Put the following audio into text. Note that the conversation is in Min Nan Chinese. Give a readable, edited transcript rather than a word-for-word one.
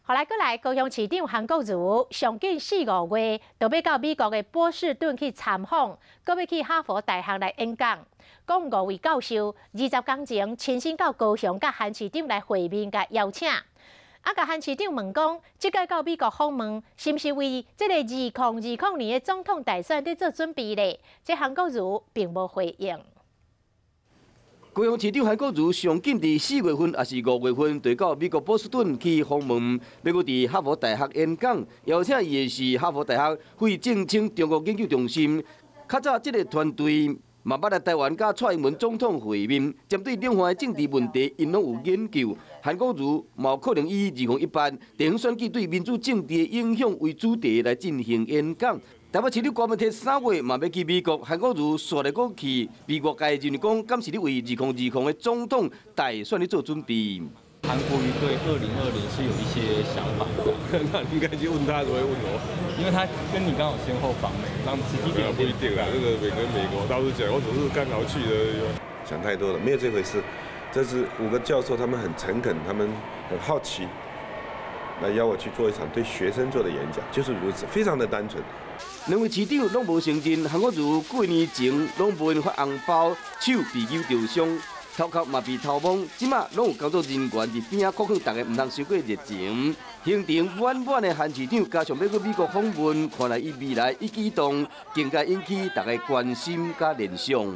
予來閣來，高雄市長韓國瑜上緊四五月，就欲到美國的波士頓去參訪，閣欲去哈佛大學來演講。講五位教授20工前親身到高雄，佮韓市長來會面，共邀請。啊，共韓市長問講，這擺到美國訪問，是毋是為這个2020年的總統大選佇做準備咧？這韓國瑜並無回應。高雄市長韓國瑜上緊佇4月份，抑是5月份，就到美國波士頓去訪問，欲閣佇哈佛大學演講。邀請伊的是哈佛大學費正清中國研究中心。較早這个團隊嘛捌來台灣佮蔡英文總統會面，針對兩岸的政治問題，𪜶攏有研究。韓國瑜嘛有可能以2018地方選舉對民主政治的影響為主題來進行演講。台北市長柯文哲3月嘛欲去美國，韓國瑜煞來閣去，被外界認為講，敢是咧為2020的總統大選咧做準備？韓國瑜對2020是有一些想法的。那你應該去問他，怎麼會問我？因為他跟你剛好先後訪美，讓時機點不一定啦。這個美跟美國倒是講，我只是剛好去的。想太多了，沒有這回事。這是五個教授，他們很誠懇，他們很好奇，來邀我去做一場對學生做的演講，就是如此，非常的單純。兩位市長攏無承認，韓國瑜過年前攏無閒發紅包，手被扭著傷，頭殼嘛被頭摸，這馬攏有工作人員佇邊仔鼓勵大家毋通傷過熱情。行程滿滿的韓市長，加上欲去美國訪問，看來伊未來一舉一動，更加引起大家關心佮聯想。